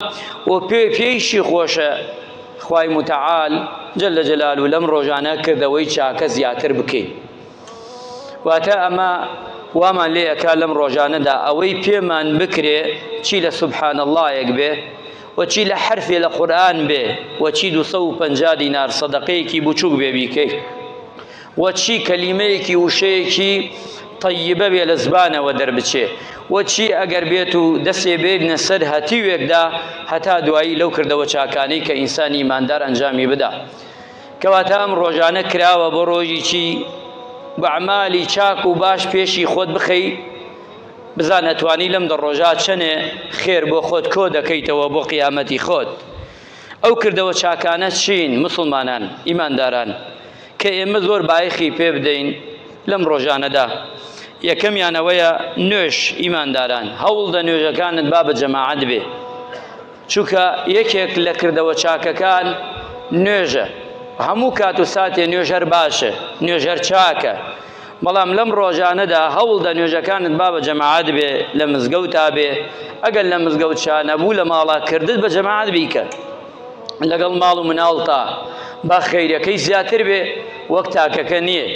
و پێ پێیشی خۆشە خوای متعال جل جلاله لەم ڕۆژانە کردەوەی چاکە زیاتر بکەین. واتە ئەمە وامان لێ ئەکا لەم ڕۆژانەدا ئەوەی پێمان بکرێ چی لە سبحان اللهیەک بێ و چی لە حەرفێ لە قورئان بێ و چی 250 دینار سەدەقەیەکی بچووک بێ بیکەی و چی کەلیمەیەکی وشەیەکی طیبە بێ لە زبانەوە دەربچێ و چی ئەگەر بێت و دەسێ بێنە سەر هەتیوێکدا هەتا دوایی لەو کردەوە چاکانەی کە ئینسانی ئیماندار ئەنجامی بدا. کەواتە ئەم ڕۆژانە کراوە بۆ ڕۆژی چی؟ بە ئەعمالی چاک و باش پێشی خۆت بخەی، بزان ئەتوانی لەم دە ڕۆژا چەنێ خێر بۆ خۆت کۆ دەکەیتەوە بۆ قیامەتی خۆت. ئەو کردەوە چاکانە چین موسڵمانان، ئیمانداران؟ کە ئێمە زۆر بایەخی پێ بدەین لەم ڕۆژانەدا. یەکەمیان ئەوەیە نوێژ، ئیمانداران هەوڵدە نوێژەکانت با بە جەماعەت بێ، چونکە یەکێک لە کردەوە چاکەکان نوێژە. هەموو کات و ساتێ نوێژ هەر باشە، نوێژ هەر چاکە، بەڵام لەم ڕۆژانەدا هەوڵدە نوێژەکانت با بە جەماعەت بێ، لە مزگەوتا بێ، ئەگەر لە مزگەوت شا نەبوو لە ماڵا کردت بە جەماعەت بیکە لەگەڵ ماڵ و مناڵتا، با خەیرەکەی زیاتر بێ وەک تاکەکە نییە.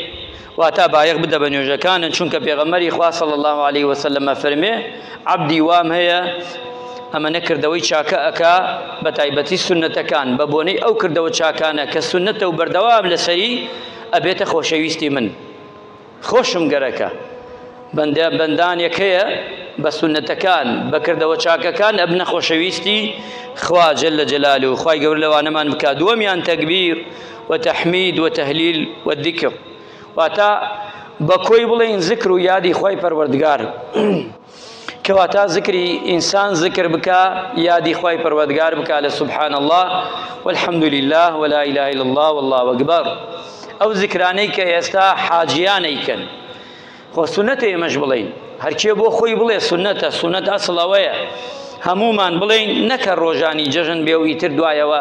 واتا بایەخ بدە بە نوێژەکانت، چونکە پێغەمبەری خوا صلی اللە علیه وسلم ئەفەرمێ عەبدی وام هەیە ئەمە نەکردەوەی چاکە ئەکا بە تایبەتی سوننەتەکان، بە بۆنەی ئەو کردەوە چاکانە کە سوننەتە و بەردەوام لەسەری ئەبێتە خۆشەویستی من، خۆشم گەرەکە. بەندە بەندانێک هەیە بە سوننەتەکان بە کردەوە چاکەکان ئەبنە خۆشەویستی خوا جل جلاله، خوای گەورە لەوانەمان بکا. دووەمیان تەکبیر و تەحمید و تەهلیل و ذکر، واتا بە کۆی بڵێین ذکر و یادی خوای پەروەردگار، کەواتا ذکری ئینسان ذکر بکا یادی خوای پەروەردگار بکا لە سبحان الله والحمد لله ولا اله الا الله والله اکبر. ئەو ذکرانەی کە ئێستا حاجیان ئەیکەن، خۆ سوننەتە ئێمەش بڵێین، هەرکێ بۆ خۆی بڵێ سوننەتە، سوننەت ئەسڵ ئەوەیە هەمومان بڵێین، نەکە ڕۆژانی جەژن بێ و ئیتر دوایەوە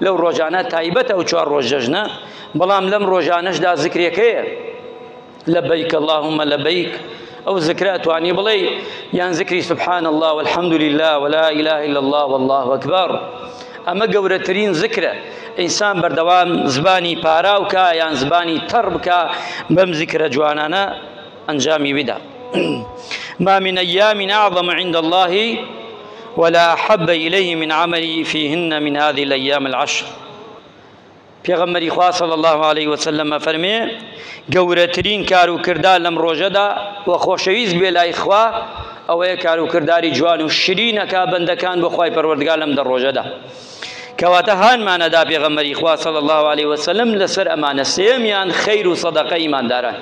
لەو ڕۆژانە تایبەتە ئەو چوار ڕۆژ جەژنە، بەڵام لەم ڕۆژانەشدا زکرێکەیە لبیک اللهم لبیک، ئەو زکرە ئەتوانی بڵێ، یان زکری سبحان الله والحمد لله ولا اله الا الله والله اکبر. ئەمە گەورەترین زکرە، ئینسان بەردەوام زبانی پاراو کا یان زبانی تەڕ بکا بەم زکرە جوانانە ئەنجامی بدا. ما من أيام أعظم عند الله ولا أحب إليه من عملي فيهن من هذه الأيام العشر. پێغەمبەری خوا صلی الله علیه وسلم ئەفەرمێ گەورەترین کار و کردار لەم ڕۆژەدا و خۆشەویست بێ لای خوا ئەوەیە کار و کرداری جوان و شیرینەکا بەندەکان بۆ خوای پەروەردگار لەم دە ڕۆژەدا. کەواتە هانمانەدا پێغەمبەری خوا صلی الله علیه وسلم لەسەر ئەمانە. سێیەمیان خەیر و سەدەقە ئیمانداران،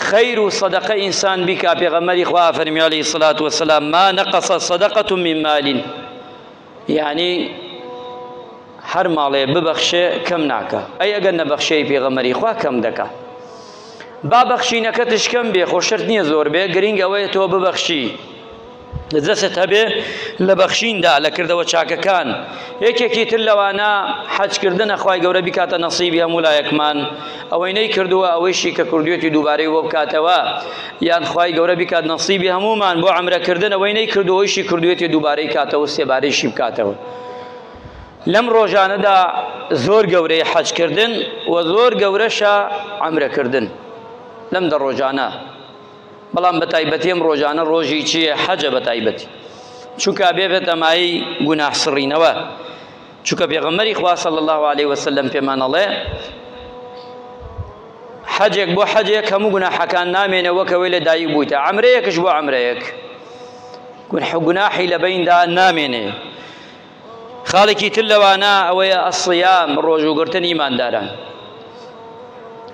خەیر و سەدەقە ئینسان بیکا. پێغەمبەری خوا فەرمی علیه الصلاة والسلام ما نقص صدقة من مال، یعنی هەر ماڵێ ببەخشێ کەم ناکا. ئەی ئەگەر نەبەخشێی پێغەمبەری خوا کەم دەکا. با بەخشینەکەتش کەم بێ، خۆ شەرت نییە زۆر بێ، گرنگ ئەوەیە تۆ ببەخشی، دەستت هەبێ لە بەخشیندا لە کردەوە چاکەکان. یەکێکی تر لەوانە حەجکردنە، خوای گەورە بیکاتە نەسیبی هەموو لایەکمان، ئەوەی نەیکردووە ئەوەیشی کە کردوێتی دووبارەی بۆ بکاتەوە، یان خوای گەورە بیکات نەسیبی هەموومان بۆ عەمرەکردن، ئەوەی نەیکردووە ئەوەیشی کردوێتی دووبارەی کاتەوە سێبارەیشی بکاتەوە. لەم ڕۆژانەدا زۆر گەورەی حەجکردن و زۆر گەورەشە عەمرەکردن لەم دە ڕۆژانە، بەڵام بە تایبەتی ئەم ڕۆژانە ڕۆژی چییە؟ حەجە بە تایبەتی، چونکە بێ بێتە مایەی گوناح سڕینەوە. چونکە پێغەمبەری خوا صلی الله علیه وسلم پێمان ئەڵێ حەجێک بۆ حەجێک هەموو گوناحەکان نامێنێ وەک ئەوەی لە دایک بوویتە، عەمرەیەکش بۆ عەمرەیەک گوناحی لە بەیندا نامێنێ. خاڵێکی تر لەوانە ئەوەیە ئەسیام، ڕۆژووگرتن ئیمانداران.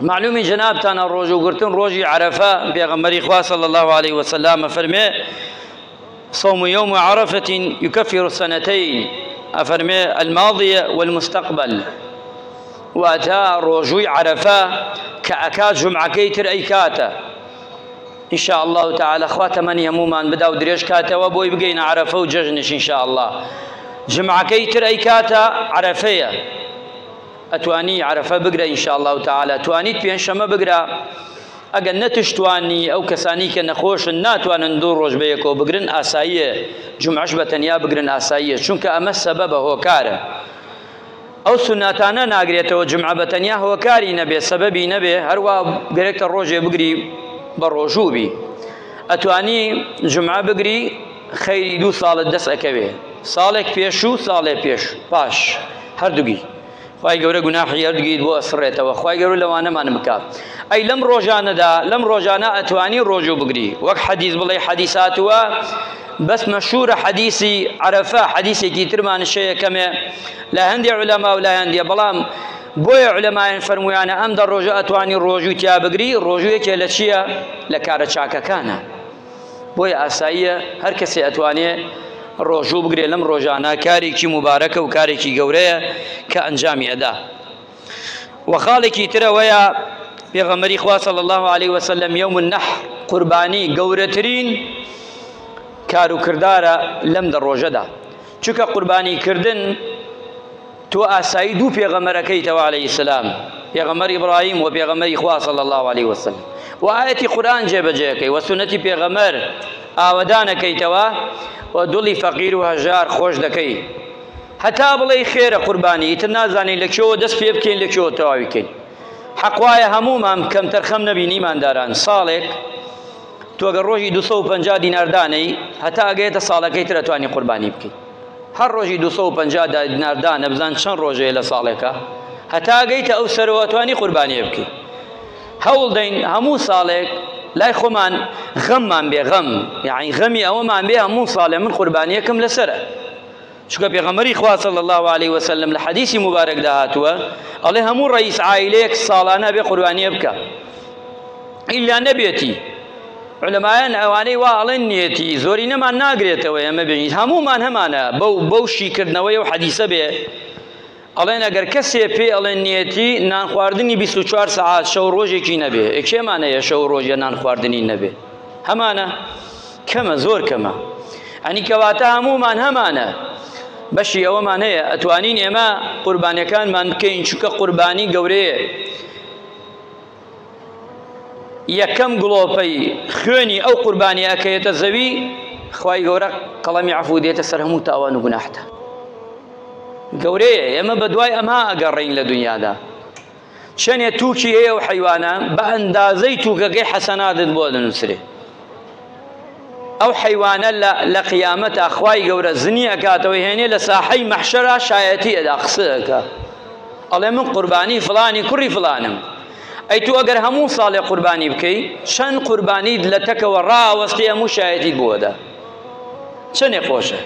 معلومی جەنابتانە ڕۆژووگرتن ڕۆژی عەرەفە، پێغەمبەری خوا صلی الله علیه وسلم فەرمێ صوم يوم عرفة يكفر سنتين، ئەفەرمێ الماضية والمستقبل، واتە ڕۆژووی عەرەفە کە ئەکات جومعەکەی تر ئەیکاتە. إن شاء الله تعالی خوا تەمەنی هەموومان بدا و درێژ کاتەوە بۆی بگەینە عەرەفە و جەژنش إن شاء الله. جمعەکەی تر ئەیکاتە عەرەفەیە، ئەتوانی عەرەفە بگرە إن شاء الله تعالی، توانیت پێنجشەممە بگرە. ئەگەر نەتشتوانی ئەو کەسانی کە نەخۆشن ناتوانن دوو ڕۆژ بەیەکەوە بگرن ئاساییە، جومعەش بە تەنیا بگرن ئاساییە، چونکە ئەمە سەبەبە هۆکارە. ئەو سوننەتانە ناگرێتەوە جومعە بە تەنیا هۆکاری نەبێ سەبەبی نەبێ هەروا گەرەکتە ڕۆژێ بگری بە ڕۆژوو بی ئەتوانی جومعە بگری خەیری دوو ساڵت دەست ئەکەوێ ساڵێک پێش و ساڵێ پێش پاش هەردووگی خوای گەورە گوناحی هەردووگیت بۆ ئەسڕێتەوە خوای گەورە لەوانەمان بکات ئەی لەم ڕۆژانەدا لەم ڕۆژانە ئەتوانی ڕۆژوو بگری وەک حەدیث بڵێ حەدیث هاتووە بەس مەشهورە حەدیثی عەرەفە حەدیثێکی ترمان شەیە کەمێ لە هەندێ عولەما و لای هەندێ بەڵام بۆیە عولەمایان فەرموویانە ئەم دە ڕۆژە ئەتوانی ڕۆژوو تیا بگری ڕۆژوو یەکێ لە چییە لە کارە چاکەکانە بۆیە ئاساییە هەر کەسێ ئەتوانێ ڕۆژوو بگرێ لەم ڕۆژانە کارێکی موبارەکە و کارێکی گەورەیە کە ئەنجامی ئەدا وە خاڵێکی تر ئەوەیە پێغەمبەری خوا صلی الله علیه وسلم یوم النحر قوربانی گەورەترین کار و کردارە لەم دە ڕۆژەدا چونکە قوربانی کردن تۆ ئاسایی دوو پێغەمبەرەکەیتەوە علیه السلام پێغەمبەر ئیبراهیم و پێغەمبەری خوا صلی الله علیه وسلم و ئایەتی قورئان جێبەجێەکەی و سوننەتی پێغەمبەر ئاوەدانەکەیتەوە و دڵی فەقیر و هەژار خۆش دەکەی هەتا بڵێی خێرە قوربانی ئیتر نازانین لە کوێوە دەست پێ بکەین لە کوێوە تەواوی کەین حەق وایە هەموومان کەمتەرخەم نەبین ئیمانداران ساڵێک تۆ گەر ڕۆژی 250 دینار دانەی هەتا ئەگەیتە ساڵەکەی تر ئەتوانی قوربانی بکەی هەر ڕۆژی 250 دینار دانە بزان چەند ڕۆژەیە لە ساڵێکە هەتا ئەگەیتە ئەو سەرەوە ئەتوانی قوربانیە بکەی هەوڵ دەین هەموو ساڵێک لای خۆمان غەممان بێ غەم یعنی غەمی ئەوەمان بێ هەموو ساڵێ من قوربانیەکەم لەسەرە چونکە پێغەمبەری خوا صلی اللە علیه وسلم لە حەدیسی موبارەکدا هاتووە ئەڵێ هەموو ڕئیس عائیلەیەک ساڵانە بێ قوربانیە بکە ئیلا نەبێتی علەمایان ئەوانەی وا ئەڵێن نیەتی زۆرینەمان ناگرێتەوە ئێمە بێنیت هەموومان هەمانە بەو بەو شیکردنەوەی و حەدیسە بێ ئەڵێن ئەگەر کەسێ پێی ئەڵێن نیەتی نان خواردنی 24 سەعات شەو ڕۆژێکی نەبێ ئێ کێمان هەیە شەو ڕۆژە نان خواردنی نەبێ هەمانە کەمە زۆر کەمە ئەنی کەواتە هەموومان هەمانە بەشی ئەوەمان هەیە ئەتوانین ئێمە قوربانیەکانمان بکەین چونکە قوربانی گەورەیە یەکەم گڵۆپەی خوێنی ئەو قوربانی ئەکەوێتە زەوی خوای گەورە قەڵەمی عەفو دێتە سەر هەموو تاوان و گوناحتە گەورەیە ئێمە بە دوای ئەمە ئەگەڕین لە دنیادا چەنێ تووکی هەیە و حەیوانە بە ئەندازەی تووکەکەی حەسەناتت بۆ دەنووسرێ ئەو حەیوانە لە لە قیامەتا خوای گەورە زنی ئەکاتەوە هێنێ لە ساحەی مەحشەرا شایەتی ئەدا قسە ئەکا ئەڵێ من قوربانی فڵانی کوڕی فڵانم ئەی تو ئەگەر هەموو ساڵێ قوربانی بکەی چەند قوربانیت لە تەکەوە ڕاوەستی هەموو شایەتیت بۆ ئەدا چەنێ خۆشە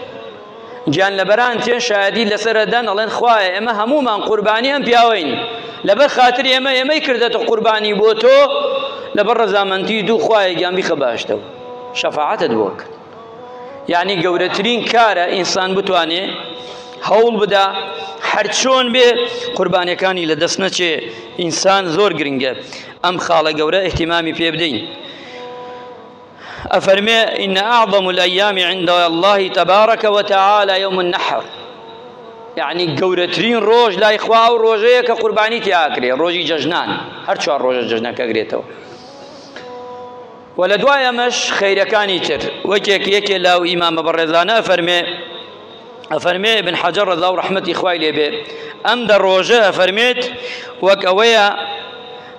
گیانلەبەران تێن شایەدی لەسەر ئەدەن ئەڵێن خوایە ئێمە هەموومان قوربانی ئەم پیاوەین لەبەر خاتری ئێمە ئێمەی کردەتە قوربانی بۆ تۆ لەبەر ڕەزامەندی دوو خوایە گیان بیخە باشتەوە شەفاعەتت بۆ کرد یعنی گەورەترین کارە ئینسان بتوانێ هەوڵ بدا هەرچۆن بێ قوربانیەکانی لە دەست نەچێ ئینسان زۆر گرنگە ئەم خاڵە گەورە احتیمامی پێ بدەین ئەفەرمێ إن أعظم الأيام عند الله تبارك وتعالى يوم النحر یعنی گەورەترین ڕۆژ لای خوا ئەو ڕۆژەیە کە قوربانی تیاکرێ ڕۆژی جەژنان هەر چوار ڕۆژە جەژنەکە گرێتەوە و لە دوای ئەمەش خەیرەکانی تر وەکێک یەکێ لاو ئیمامە بەڕێزانە ئەفەرمێ ئەفەرمێ ابن حەجەر ڕەزا و ڕەحمەتی خوای لێ بێ ئەم دە ڕۆژە ئەفەرمێت وەک ئەوەیە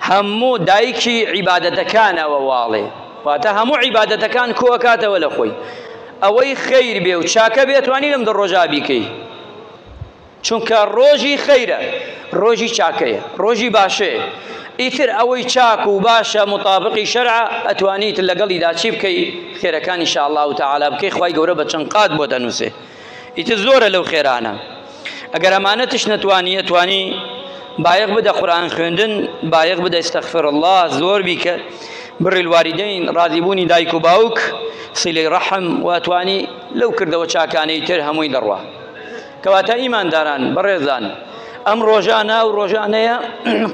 هەموو دایکی عیبادەتەکانەوە واڵێ واتە هەموو عیبادەتەکان کۆکاتەوە لە خۆی ئەوەی خەیر بێ و چاکە بێ توانی لەم دە ڕۆژا بیکەی چونکە ڕۆژی خەیرە ڕۆژی چاکەیە ڕۆژی باشەیە ئیتر ئەوەی چاک و باشە مطابقی شەرع ئەتوانیت لەگەڵیدا چی بکەی خێرەکان ان شاء الله تعالی بکەی خوای گەورە بە چەند قات بۆت ئەنووسێ ئیتر زۆرە لەو خێرانە ئەگەر ئەمانەتش نەتوانی ئەتوانی بایەخ بدە قورئان خوێندن بایەخ بدە استغفر الله زۆر بیکە بر الوالیدین ڕازیبوونی دایک و باوک صلەی ڕەحم و ئەتوانی لەو کردەوە چاکانەی تر هەمووی دەڕوا کەواتە ئیمانداران بەڕێزان ئەم ڕۆژانە ئەو ڕۆژانەیە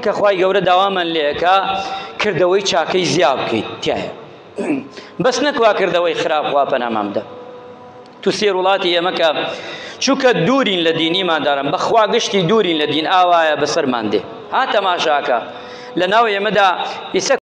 کە خوای گەورە داوامان لێکا کردەوەی چاکەی زیا بکەیت تایە بەس نەکوا کردەوەی خراپ خوا پەنامان بدە تو سێر وڵاتی ئێمە کە چونکە دوورین لە دین ئیمانداران بەخوا گشتی دوورین لە دین ئاوایە بەسەرمان دێ ها تەماشاکە لە ناو ئێمەدا ئیسە.